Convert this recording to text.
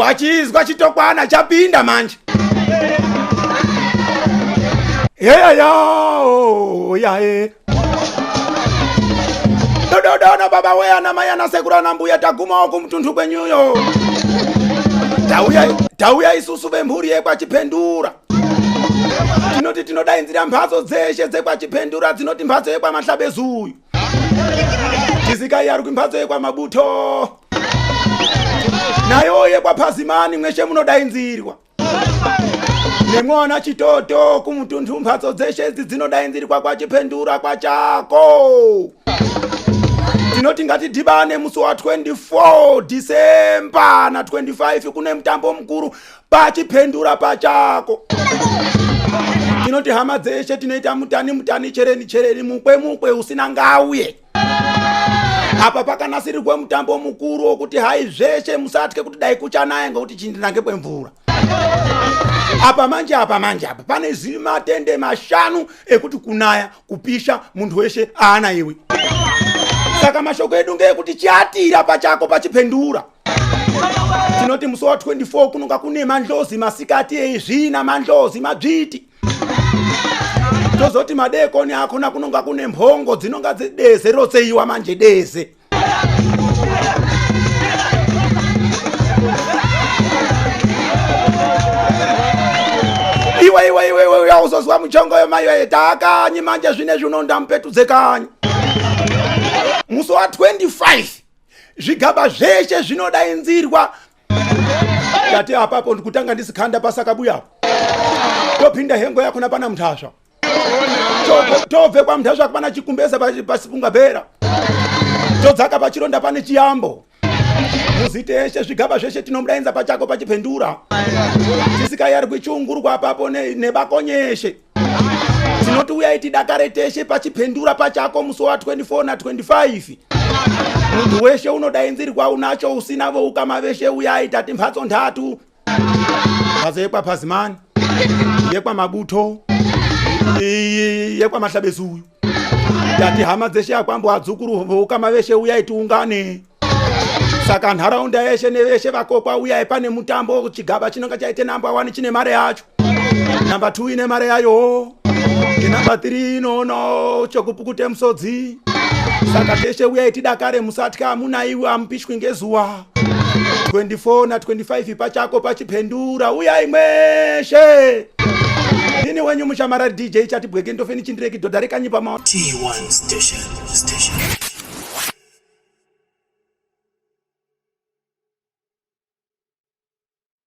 Wachizwa chitokwana chapinda manje. Heya oh, ya e. Dododona baba we ana mai ana sekuru ana mbuya tagumawo kumutundu kwenyuyo. Tauya tauya isusu vemhuri yekwaChipendura. Tinoti tinodainzira mhatso dzeshe dzekwaChipendura dzinoti mhatso yekwaMahlabezuyu. Tizikai ari kumhatso yekwaMabuto. Nayo yekwaPazimani mweshe munodainzirwa. Nemwana chitoto kumutundu mhatso dzeshe idzi dzinodainzirwa kwaChipendura kwachako. Tinoti ngatidhibane musi wa 24 December na 25 kune mutambo mukuru paChipendura pachako. Tinoti hama dzeshe tinoita mutani mutani chereni chereni mukwe mukwe usina ngauye. Apa pakanasirirwa mutambo mukuru wokuti hai zveshe musatye kuti dai kuchanaya ngekuti chindinange kwemvura. Apa manje apa manje apa pane zimatende mashanu ekuti kunaya kupisha munhu weshe aana iwe. Saka mashoko edu ngeekuti chiatira pachako paChipendura. Tinoti musi wa 24 kunonga kune mandlozi masikati eizvina mandlozi madzviti. Tozoti madekoni akona kunonga kune mhongo dzinonga dzideze rotseiwa manje deze. Iwe iwe iwe iwe uya uzozwa muchongo yemaiwe takanyi manje zvine zvinonda mupetudze kanyi. Musi wa 25 zvigaba zveshe zvinodainzirwa. Tati apapo ndikutanga ndisikhanda pasakabuya. Topinda hengo yakona pana Mtasva. Tobve kwaMtasva pana Chikumbeza pasipunga bhera. Todzaka pachironda pane Chiyambo. Muzite eshe zvigaba zveshe tinomudainza pachako paChipendura. Tisikayari kuchiungurwa apapo nebakonyeshe. Tinoti uyai tidakare teshe paChipendura pachako musi wa 24 na 25. Munhu weshe unodainzirwa unacho usina voukama veshe uyai tati mhatso ndhatu. Mhatso yekwaPazimani, yekwaMabuto, yekwaMahlabezuyu. Tati hama dzeshe akwambo adzukuru voukama veshe uyai tiungane. Saka nharaunda yeshe neveshe vakokwa uyai pane mutambo chigaba chinonga chaite namba 1 chine mare yacho. Namba 2 ine mare yayo. Namba 3 inoona chokupukute musodzi. Saka teshe uyai tidakare musatya amuna iwe amupishwi ngezuwa. 24 na 25 pachako paChipendura uyai mweshe. Ndini wenyu mushamarari DJ Chatibweke ndofeni chindireki dhodha rekanyi pama T1 station station.